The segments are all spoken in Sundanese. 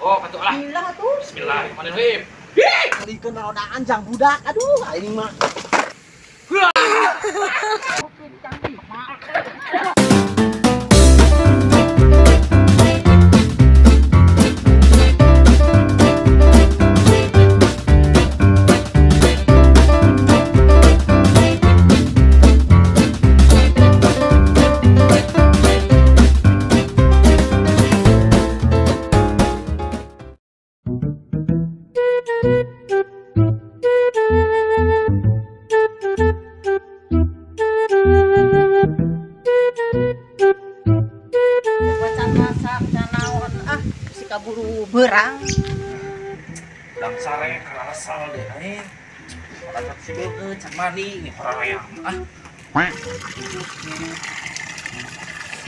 Oh, katuh lah. Bismillah atuh. Bismillahirrahmanirrahim. Kalikeun rodaan jang budak. Aduh, aing mah. Kaburu berang. Dang sare karasal deh aing. Orang si beungeut can mandi ini hoream ah.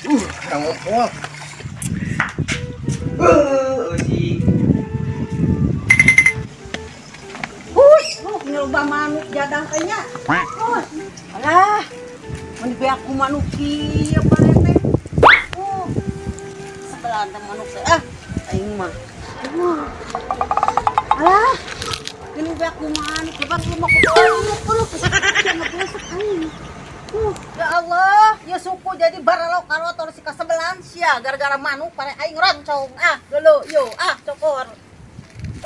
Kurang ngompol. Si. Nyoba manuk jadang teh nya. Alah, mun beak ku manuk kieu pare teh. Sebelah teh manuk teh ah. Aing mah. Alah, ini beak ku manuk lebar lu mah ku ngebesek aing. Ya Allah, ya suku jadi baralo karotor si kasebelan sia gara-gara manuk pare aing roncong. Ah, dulu yo ah cokor.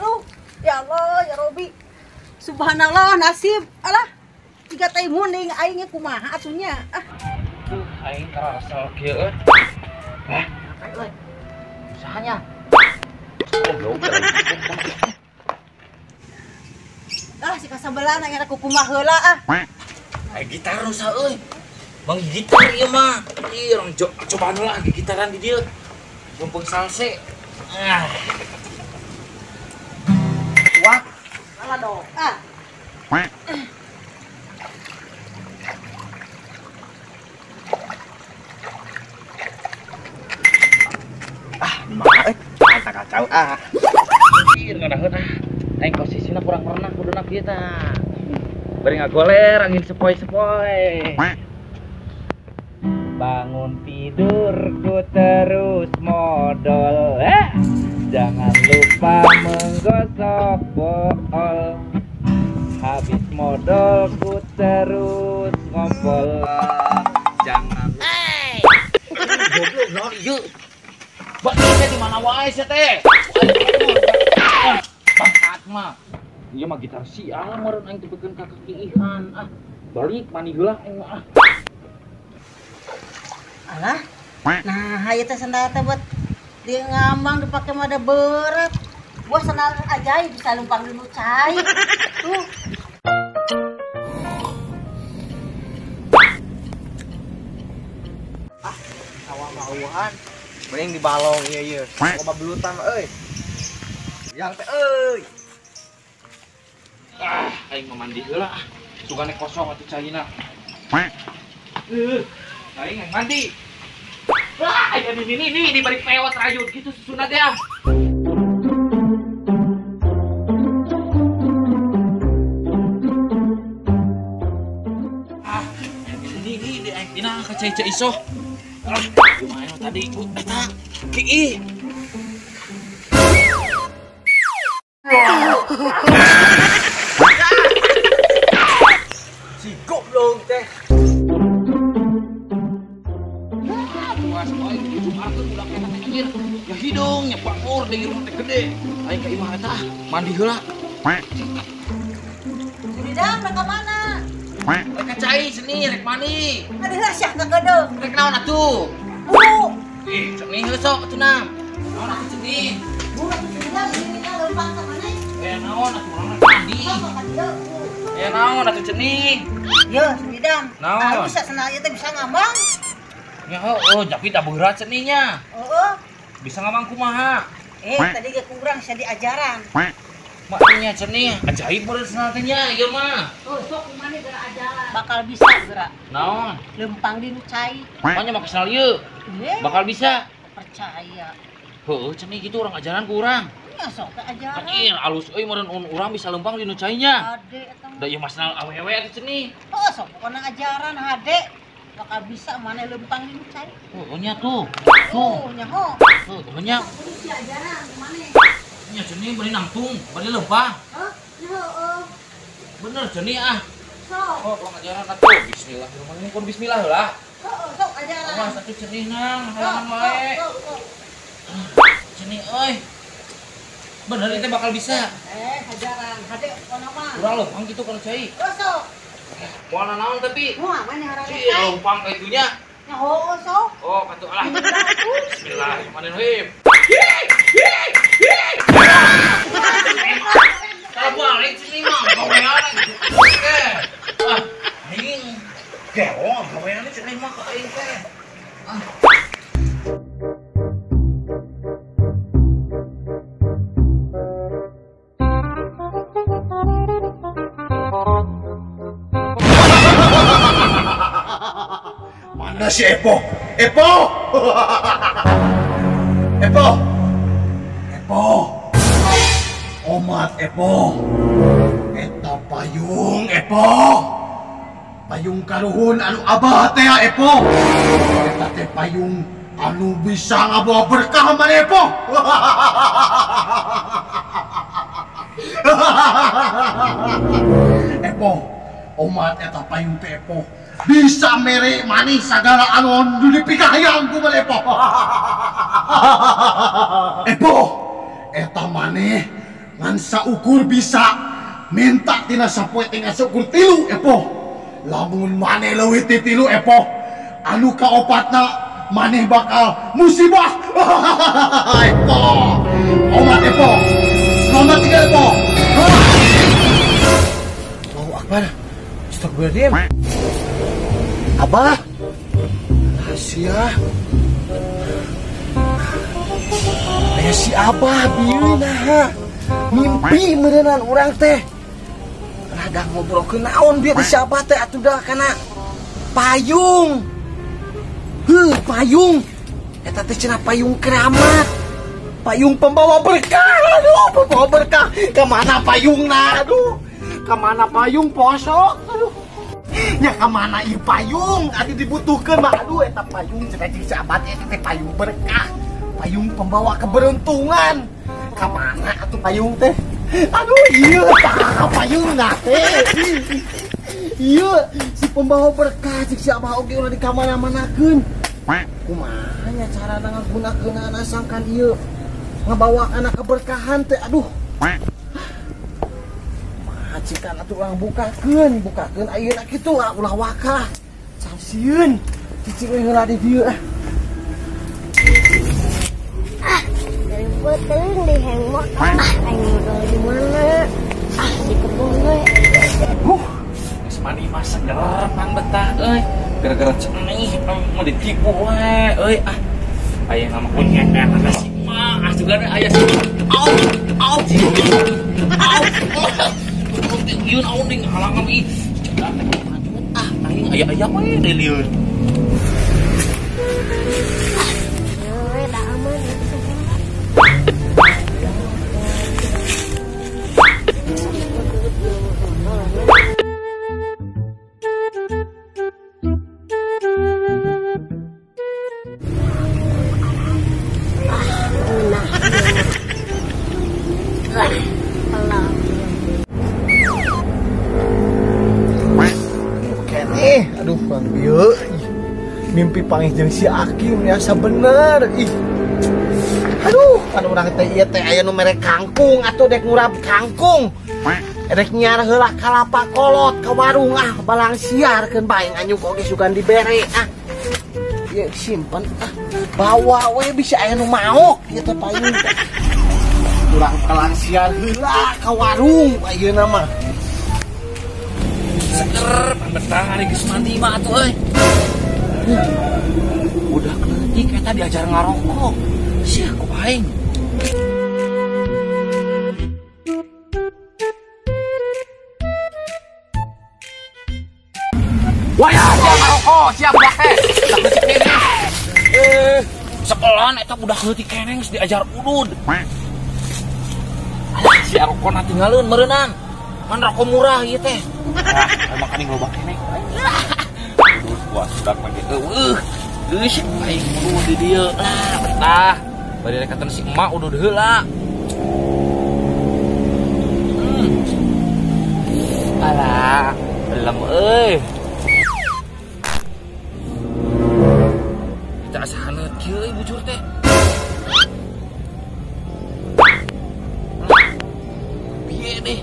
Lu, ya Allah, ya Robi. Subhanallah nasib. Alah, tiga teh munding aing kumaha atunya. Ah. Tuh aing karasal kieu euy. Hah? Euy. Usahanya. Goblok. Ah, si kasebelan aing rek kumaha heula ah. Ai gitar rusak euy. Mang gitar ieu mah. Ih, urang cobaan heula gitaran di dieu. Mumpung salse. Ah. Wah. Alah dong. Ah. Ah, mah euy. Kacau ah. Ih, ngeunaheun ah. Aing posisina kurang pernah kuduna kieu tah. Bari ngagoler angin sepoi-sepoi. Bangun tidurku terus modol. Jangan lupa menggosok bool. Habis modolku terus ngompol. Jangan lupa. Goblok naon ieu? Bak teh di mana wae sia teh? Bangsat mah. Ieu mah gitar sial meureun aing tepikeun ka kekiihan. Ah, balik mani heula aing mah ah. Alah. Nah, ieu teh sendal teh buat dia ngambang dipake mah ada berat. Gua sendal ajaib bisa lumpang dulu cai. Tuh. Ah, sawah mauan. Mending di balong ieu ieu. Loba belutan euy. Yang teh euy. Ah, aing mah mandi heula ah. Sugane kosong atuh caina. Aing mandi. Wah, ini di balik pewot rayun gitu susuna teh ah. Ah, ini di aing dina ka cai isoh. Ah, kumaha tadi eta kiih. Si goblok teh. Ya hidung nyepakur di rumah teh gede. Aing ka imah eta mandi heula. Suridam rek ka mana? Rek ka cai seni rek mandi. Aduh lah sia ka gedeung. Rek naon atuh? Bu. Ih, ceni heula sok atuh nam. Naon atuh ceni? Bu atuh Suridam ini ka leumpang ka mana? Eh naon atuh urang rek mandi. Sok ka dieu. Eh naon atuh ceni? Ye, Suridam. Naon? Bisa sendal ieu teh bisa ngambang. Ya oh, tapi tak berat seninya. Oh, bisa ngambang kumaha? Tadi ge kurang sia diajaran. Maknya seni ajaib bener sendal teh nya ieu mah. Oh, sok kumaha geura ajaran. Bakal bisa geura. Naon? Lempang di nu cai. Makanya make sendal ieu. Bakal bisa. Percaya. Heueuh ceni gitu urang ajaran ku urang. Nya sok teh ajaran. Anjir, alus euy meureun urang bisa lempang di nu cainya. Hade eta mah. Da ieu mah sendal awewe atuh ceni. Heuh, sok pokona ajaran hade. Bakal bisa mana lempang di cai. Oh, nya tuh. Tuh. Tuh, nyaho. Tuh, nya. Kudu si ajaran mana? Nya cenih bari nangtung, bari lempah. Hah? Heeh. Bener cenih ah. Sok. Oh, kalau ngajaran atuh bismillahirrahmanirrahim. Kun bismillah heula. Heeh, sok ajaran. Awas atuh cenih nang, halangan wae. Cenih euy. Bener itu bakal bisa. Ajaran hade pokona mah. Urang lempang kitu kana cai. Oh, sok. Moal nanaon tapi. Moal mana harana. Ih, lempang ka itunya. Nya heueuh sok. Oh, katuh alah. Bismillahirrahmanirrahim. Kalau balik sini mah gawean gitu. Ah, aing gelo gawean cenah mah ka aing teh. Ah. Mana si Epo? Epo! Epo! Epo! Omat Epo! Eta payung Epo! Payung karuhun anu abah teh Epo! Eta teh payung anu bisa ngabawa berkah mana Epo! Epo! Omat eta payung teh Epo! Bisa mere manis segala anu dipikahayang ku mana Epo! Epo! Eta maneh ngan saukur bisa minta tina sapoe teh ngan saukur tilu Epo. Lamun maneh leuwih ti tilu Epo, anu kaopatna maneh bakal musibah. Epo, omat Epo, selamat tinggal Epo. Allahu Akbar. Astagfirullahaladzim. Abah, rahasia. Aya si Abah bieu naha. Mimpi meureunan urang teh. Rada ngobrolkeun naon bieu si Abah teh atuh dah kana payung. Heuh, payung. Eta teh cenah payung keramat. Payung pembawa berkah. Aduh, pembawa berkah. Kemana payungna? Aduh. Kemana payung posok? Aduh. Ya kemana ieu payung? Atuh dibutuhkeun mah. Aduh, eta payung cenah jeung si Abah teh eta teh payung berkah. Payung pembawa keberuntungan. Kemana atuh payung teh? Aduh, iya tah payung nah teh. Iya, si pembawa berkah cik si Abah oge ulah dikamana-manakeun. Kumaha nya carana ngagunakeunana sangkan ieu ngabawa kana keberkahan teh. Aduh. Kumaha cikan atuh urang bukakeun, bukakeun ayeuna kitu ulah wakah. Sieun cicing we heula di dieu ah. Ah, teuing di hengmot ah, aing modal di mana? Ah, di kebun we. Geus mandi mah seger pang betah euy. Gara-gara cenah mau ditipu we euy ah. Aya nama kunyet eta si mah ah juga aya si au au au. Liun au ning halangan ih. Cenah teh lanjut ah, aing aya-aya we deui liun. Aduh, bang bieu mimpi pangih jeung si Aki biasa bener ih. Aduh, kan urang teh ieu teh aya nu mere kangkung atuh dek ngurap kangkung. Rek nyiar heula kalapa kolot ka warung ah balang siarkeun bae nganyuk oge sugan dibere ah. Ieu simpen ah. Bawa we bisa aya nu maok ieu teh payung teh. Urang balang siar heula ka warung ayeuna mah. Seger betah hari geus mandi mah atuh euy. Udah leutik eta diajar ngarokok. Sia ku aing. Wah, ya, sia ngarokok, sia budak teh. Tak leutik keneh. Sekelan eta budak leutik keneh geus diajar udud. Alah, sia rokona tinggaleun meureunnan. Man rokok murah ieu teh. Ah, emang aing loba keneh. Udud wah sudak mah ge eueuh. Geus aing udud di dieu. Lah, betah. Bari rek si emak udud heula. Gelem euy. Kita asa haneut kieu euy bujur teh. Piye deh.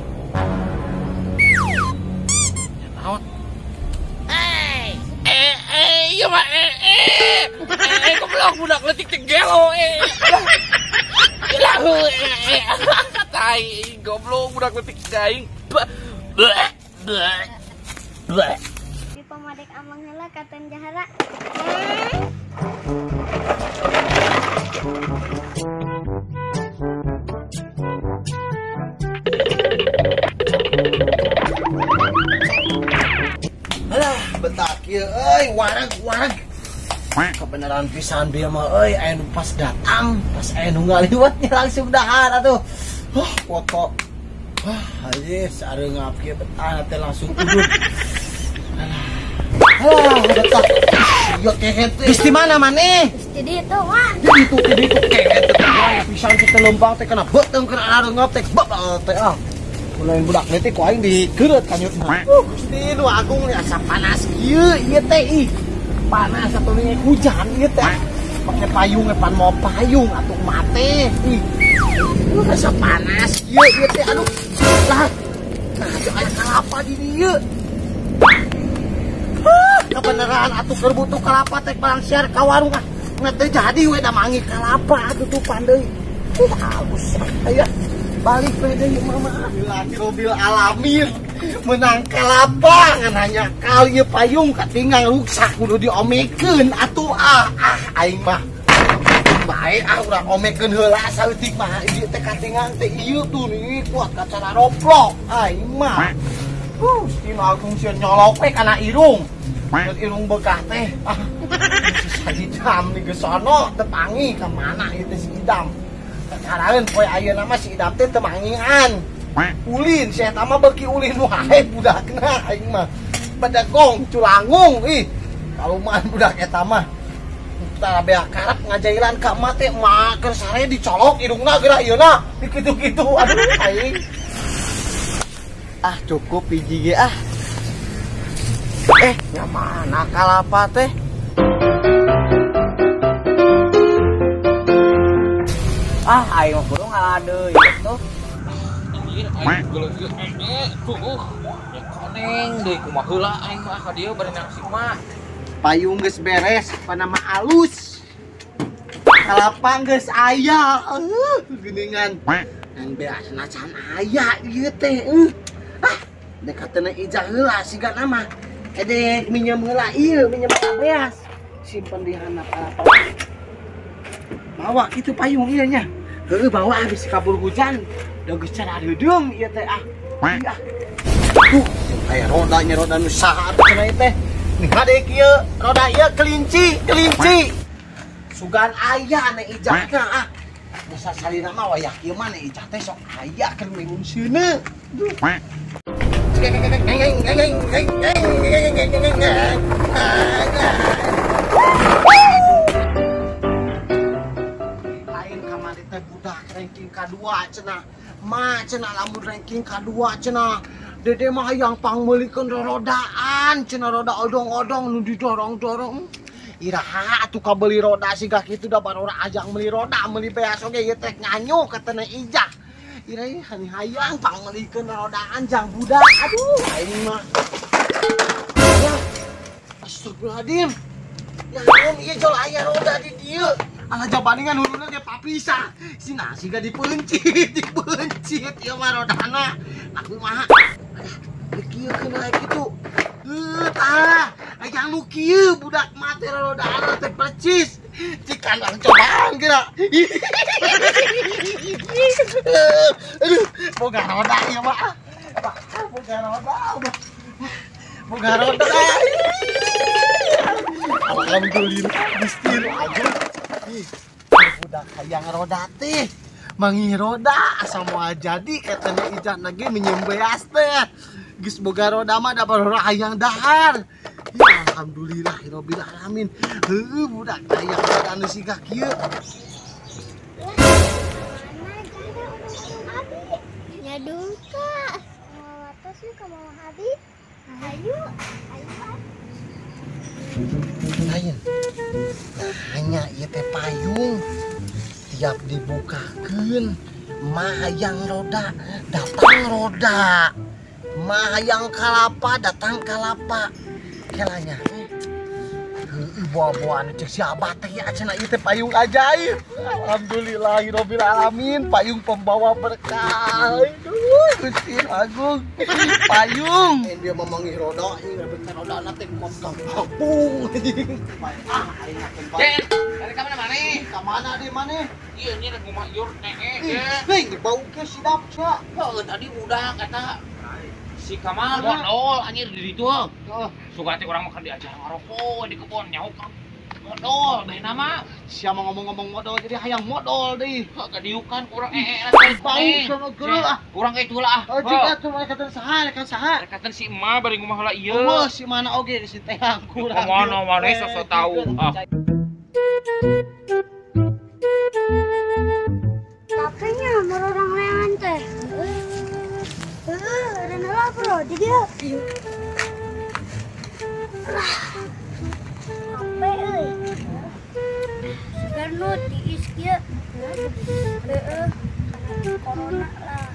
Ya naon? Iya mah goblok budak leutik teh gelo Lah tai goblok budak leutik aing. Di pamadek amang heula ka Jahara. Alah, betah kieu euy, wareg-wareg. Kebenaran pisan bieu mah euy, aya nu pas datang, pas aya nu ngaliwatnya langsung dahar atuh. Huh, foto. Wah, aja sareungap kieu betah teh langsung udud. Alah, betah. Ieu kehet teh. Geus di mana maneh? Geus di ditu, Wan. Di ditu kehet teh. Pisan teh leumpang teh kana beuteung kana areungap teh bab teh ah. Mulai budak leutik ku aing dikeureut kanyutna. Gusti nu agung asa panas kieu ieu teh ih. Panas atau nih hujan ieu teh. Pake payung pan mau payung atuh mate ih. Rasa panas ieu ieu teh aduh. Lah. Nah, aya kalapa di dieu. Kebenaran atuh keur butuh kalapa teh balangsiar ka warung ah. Nggak teu jadi we da mangi kalapa atuh tupan deui. Halus aya. Balik we deui mama. Alhamdulillah alamin menang kalapa ngan hanya kali payung katinggal ruksak kudu diomekeun atuh ah aing mah. Bae ah urang omekeun heula saeutik mah ieu teh katingang teh ieu tuh nih kuat kacara roplok aing mah. Gusti nu agung sieun nyolok we kana irung. Dan irung bekah teh ah si Idam nih geus sono teu pangi ka mana ieu teh si Idam. Kacaraeun poe ayeuna mah si Idam teh teu mangian. Ulin si eta mah beuki ulin wae budakna aing mah. Bedegong culangung ih. Kaluman budak eta mah. Tara bea karep ngajailan ka emak teh emak keur sare dicolok irungna geura ieuna dikitu-kitu aduh aing. Ah cukup hiji ge ah. Nya mana kalapa teh? Ah aing mah kudu ngalah deui tuh. Anjir aing geuleuh tuh. Ya koneng deui kumaha heula aing mah ka dieu bari nang si mah. Payung geus beres, panama alus. Kalapa geus aya, geuningan. Ngan beasna can aya ieu teh. Ah, dekatna ijah heula sigana mah. Edek minjem heula ieu, minjem beas. Simpen di handap kalapa. Bawa kitu payung ieu nya. Heueuh bawa habis kabur hujan. Da geus cara reudeum ieu teh ah. Iya. Tuh, aya roda nya roda nu saha atuh cenah ieu teh. Nih hadek ieu roda ieu kelinci, kelinci. Sugan aya ane ijahna ah. Masa salina mah wayah kieu mah ane ijah teh sok aya keur minum seuneu. Duh. Lain kamari teh budak ranking kadua cenah. Ma cenah lamun ranking kadua cenah. Dede mah hayang pangmeulikeun rodaan cenah roda odong-odong nu didorong-dorong. Iraha atuh kabeuli roda siga kitu da barora ajang meuli roda meuli beas oge ieu teh nganyu katana ijah. Iraha hayang pangmeulikeun rodaan jang budak. Aduh aing mah. Ya. Astagfirullahaladzim. Ya om ieu jol aya roda di dieu. Alah jabandingan huluna ge papisah. Sina siga dipeuncit, dipeuncit ieu mah rodana. Nah kumaha? Aduh, kieu keun kitu. Heuh tah, aya nu kieu budak mah teh rodana teh percis. Cikandang cobaan geura. Aduh, boga roda ieu mah. Boga roda. Boga roda. Alhamdulillah Gusti nu agung. Ih, budak hayang roda teh. Mangi roda asa moal jadi katanya ijah ge minjem beas teh. Geus boga roda mah da baru hayang dahar. Ya alhamdulillah rabbil alamin. Heueuh budak hayang roda nu siga kieu. Mana jada odong-odong abi? Nya duka. Mau atas yuk ke mama Abi. Ayo, ayo. Lain. Hanya ieu teh payung. Tiap dibukakeun mahayang roda datang roda. Mahayang kalapa datang kalapa. Kelanya. Buah-buahan cek si abah teh ya cenah ieu teh payung ajaib. Alhamdulillahirabbil alamin, payung pembawa berkah. Aduh, Gusti Agung. Payung. Dia memanggih roda, ieu bentar rodana teh kampung anjing. Ah, aing Jen, dari ka mana maneh? Ka mana di maneh? Ieu nya rek ngomah ieu teh. Ih, bau ke sidap sia. Heuh, tadi budak eta si Kamal modol anjir di ditu. Heeh. Suka teh urang mah keur diajar ngarokok di kebon nyaho ka modol bae nama. Sia mah ngomong-ngomong modol jadi hayang modol deui. Heuh kadiukan ku urang Bau sama geuleuh ah. Urang ka itu lah ah. Oh, cik atuh mereka teh saha, mereka saha? Mereka teh si emak bari ngomah heula ieu. Eueuh si mana oge si teh kurang. Kumaha maneh sok tahu ah. Tapenya merorang leangan teh. Ada bro, di dia. Capek euy. Segar nu tiis kieu. Heeh. Corona lah.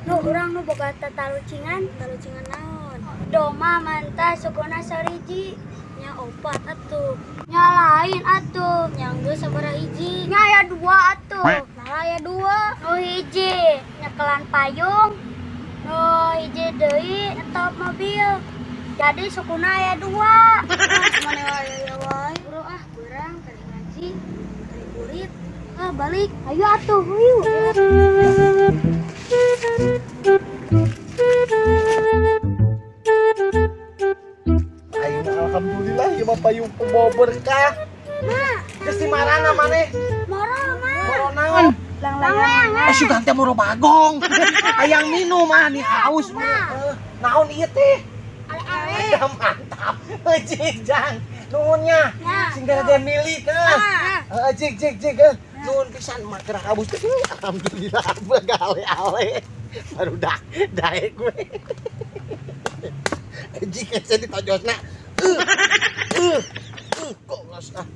Nu urang nu boga tatalucingan, talucingan naon? Doma mantah sukuna sariji. Nya opat atuh. Nya lain atuh, nya geus sabaraha hiji. Nya aya dua atuh. Nah aya dua. Nu hiji nyekelan payung. Nu hiji deui nyetop mobil. Jadi sukuna aya dua. Mana wae wae. Bro ah, kurang keur ngaji, keur burit. Ah balik. Ayo atuh, yuk. Ayo alhamdulillah ieu mah payung pembawa berkah. Ma, geus di marana maneh? Moro, Ma. Moro naon? Langlayangan. Eh sugan teh moro bagong. Hayang minum ah nih haus. Naon ieu teh? Ale-ale. Mantap. Jig jang. Nuhun nya. Sing gara-gara milik ah. Heeh jig jig jig. Nuhun pisan mah keur haus teh. Alhamdulillah boga ale-ale. Baru dah daek gue. Jig saya ditojosna. Kok ngas ah.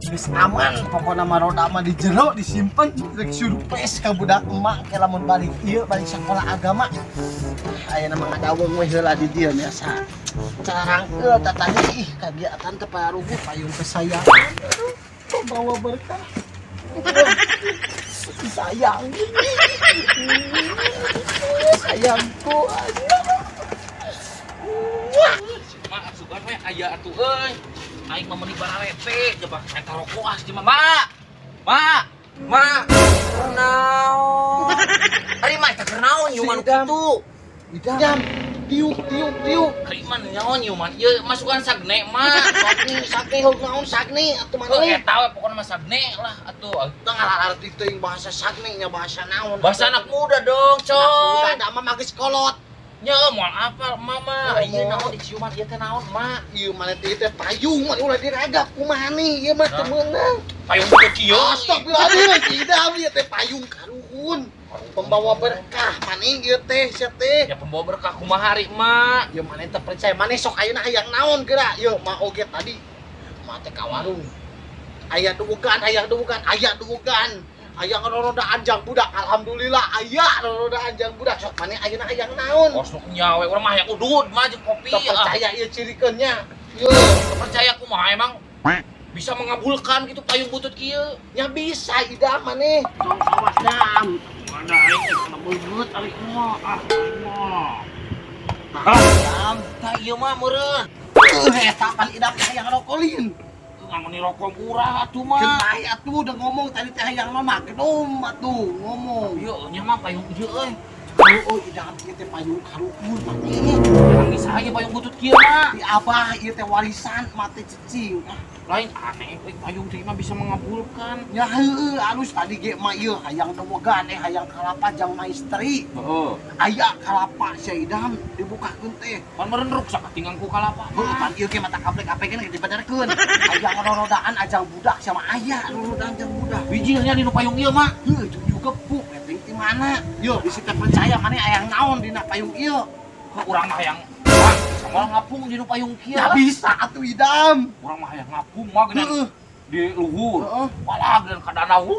Geus aman pokona mah roda mah di jero disimpen rek surprise ka budak emak ke lamun balik ieu balik sekolah agama. Ayeuna mah ngadaweng we heula di dieu biasa. Carangkeul tatadi ih kagiatan teh paruguh payung kesayangan. Pembawa berkah. Sayang. Sayangku aja. Mak asupan we aya atuh euy. Aing mah meuni bararete jebak eta rokok ah si mah. Ma. Ma. Ma. Naon? Ari mah teh naon nyuman kitu? Idam. Tiup tiup tiup. Ari mah nyaon nyuman ieu masukan sagne mah. Sagne sagne heug naon sagne atuh maneh. Eta we pokona mah sagne lah atuh. Teu ngalarti teuing bahasa sagne nya bahasa naon. Bahasa anak muda dong, coy. Anak muda da mah geus kolot. Nya moal apal mama. Ieu naon diciuman ieu teh naon, Ma? Ieu mah teh teh payung mah ulah diragap kumaha nih ieu mah teu meunang. Payung teh kieu. Astagfirullahaladzim, idam ieu teh payung karuhun. Pembawa berkah maneh ieu teh sia teh. Ya pembawa berkah kumaha ari, Ma? Ieu maneh teh percaya maneh sok ayeuna hayang naon geura? Ieu mah oge tadi. Mah teh ka warung. Aya duugan, aya duugan, aya duugan. Aya roroda anjang budak, alhamdulillah aya roroda anjang budak. Sok maneh ayeuna hayang naon? Osok nya we urang mah hayang udud mah jeung kopi. Teu percaya ieu cirikeun nya. Ieu teu percaya kumaha emang bisa mengabulkan gitu payung butut kieu. Nya bisa ida maneh. Tong awas dam. Mana aing teh beungeut ari mah. Ah mah. Ah, dam tah ieu mah meureun. Eta pan idam teh hayang rokolin. Ngangoni rokok murah atuh mah. Keun atuh udah ngomong tadi teh hayang mah gedom atuh ngomong. Ieu nya mah payung ieu euy. Payung Oh, idam ieu teh payung karuhun mati. Nangis aja payung butut kieu mah. Di abah ieu teh warisan mati cicing. Lain aneh euy payung teh mah bisa mengabulkan. Ya heueuh alus tadi ge mah ieu hayang dewegan hayang kalapa jang maistri. Heeh. Aya kalapa sia idam dibukakeun teh. Pan meureun ruksak katinggang ku kalapa. Heuh pan ieu ge mata kablek apekeun ge dibenerkeun. Hayang rorodaan ajang budak sama aya rorodaan jang budak. Bijilnya di nu payung ieu mah. Heuh juga gepuk penting ti mana? Yo bisi teh percaya maneh hayang naon dina payung ieu. Urang mah hayang moal ngapung di nu payung kieu. Ya bisa atuh idam. Urang mah hayang ngapung mah geuning di luhur. Walah geuning ka danau.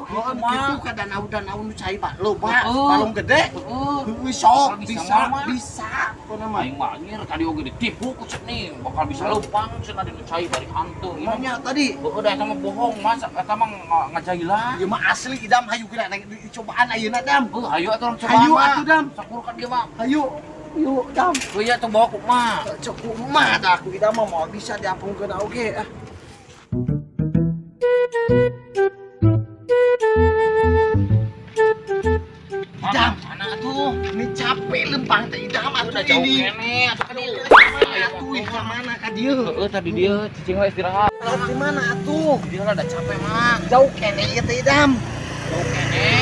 Kitu ka danau-danau nu cai loba, balong gede. Heuh sok bisa bisa pokona mah. Aing mah anjir tadi oge ditipu ku cenah bakal bisa leumpang cenah di nu cai bari hantu. Nya tadi. Heueuh da eta mah bohong mas, eta mah ngajailan. Ieu mah asli idam hayu geura dicobaan ayeuna dam. Heuh hayu atuh urang cobaan. Hayu atuh dam. Sakur kan dia mah. Hayu. Yuk, dam. Iya tuh bawa kumaha. Cek kumaha dah aku idam mah mau bisa diampungkeun oge. Idam, mana atuh? Ini capek lempang teh idam atuh udah jauh ini. Kene atuh ka dieu. Atuh ka mana ka dieu? Heeh tadi dieu cicing we istirahat. Di mana atuh? Di dieu lah udah capek mah. Jauh kene ieu teh idam. Jauh kene.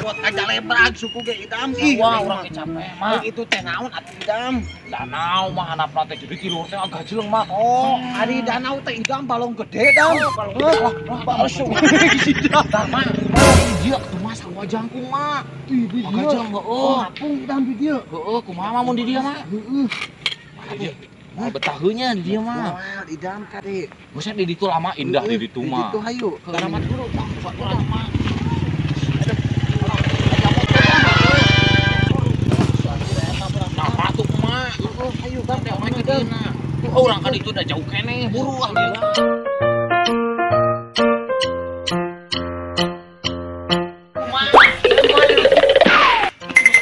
Buat aja lebrag suku ge idam ih. Wah, urang ge capek mah. Itu teh naon atuh idam? Danau mah handapna teh jadi ti luhur teh agak jeleung mah. Oh, ari danau teh idam balong gede dam. Balong balong. Tah mah. Dieu atuh mah sarua jangkung mah. Ih, di dieu. Agak heeh. Ngapung idam di dieu. Heeh, kumaha mah mun di dieu mah? Heeh. Moal betaheunya di dieu mah. Moal idam kade. Buset di ditu lama indah di ditu mah. Di ditu hayu. Karamat dulu, Pak. Mah. Orang kan itu udah jauh kene, buru ah lila.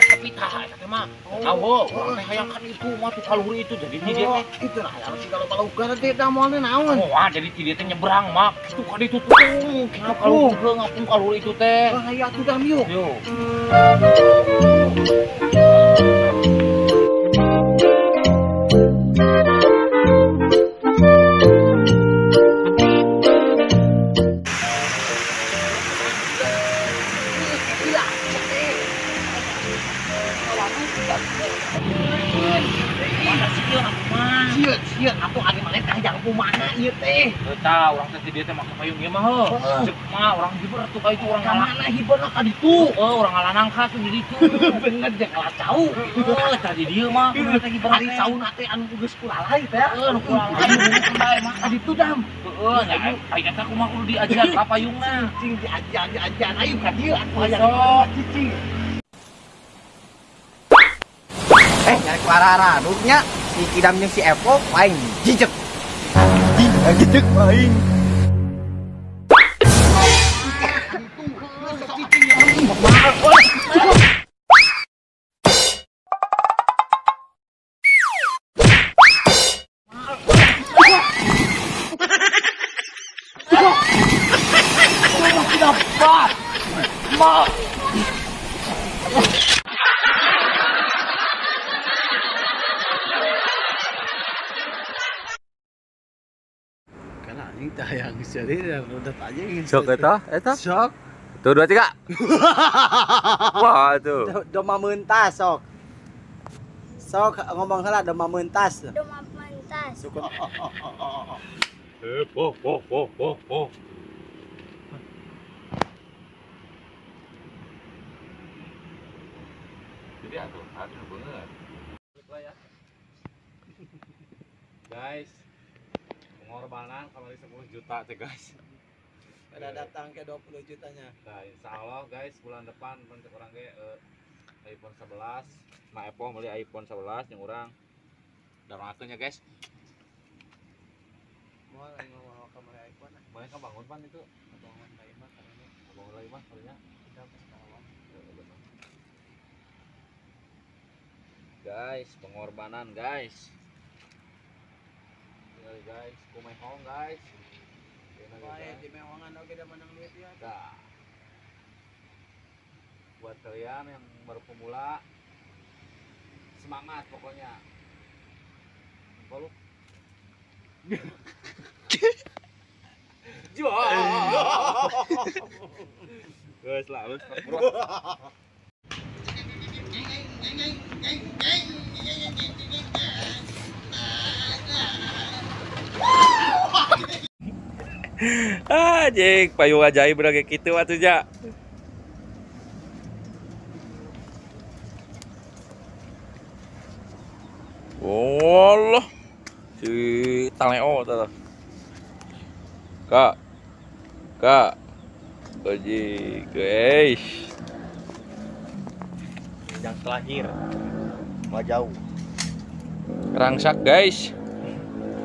Tapi tah eta teh mah. Tahu, urang teh hayang kan itu mah tuh kaluri itu jadi di dia teh. Itu lah harus kalau balugan teh da moal naon. Wah, jadi di dia teh nyebrang mah. Kitu ka ditu tuh. Kitu kaluri ngapung kaluri itu teh. Wah, hayu atuh dam yuk. Yuk. Tah, urang teh dia teh make payung ieu mah heuh. Ceuk mah urang hiber tuh ka itu urang ka mana hiberna ka ditu? Heuh, urang ngalanangka tuh di ditu. Bener jeung kalah cau. Heuh, tadi dieu mah teh hiber ari cauna teh anu geus kulalai teh. Heuh, nu kulalai bae mah ka ditu dam. Heuh, nya aing eta kumaha kudu diajar ka payungna. Cicing diajar diajar ayo ka dieu atuh hayang cicing. Nyari ku arah-arah si Kidam jeung si Epo aing jijek. Jijek aing. Sok eta, eta. Sok. 1, 2, 3. Wah, tuh. Doma mentas sok. Sok ngomong heula doma mentas. Doma mentas. Boh, boh, boh, boh, boh. Jadi atuh, atuh bener. Guys, pengorbanan kemarin 10 juta teh guys. Pada datang ke 20 jutanya. Nah, insya Allah guys, bulan depan bentuk orang ge iPhone 11. Nah, Epo beli iPhone 11 yang orang darmakeun ya guys. Moal ngomong ka beli iPhone. Boleh ka bangun pan itu? Bangun lain mah kalinya. Bangun lain mah kalinya. Udah ke Karawang. Guys, pengorbanan guys. Guys, kumehong guys. Bae di mehongan oge da menang duit ya. Tah. Buat kalian yang baru pemula, semangat pokoknya. Lu. Guys lah, lu bro. Ah, jek payung ajaib kayak gitu atuh ja. Wallah si Taleo tah. Kak. Kak. Oji, guys. Yang terakhir. Mau jauh. Rangsak, guys.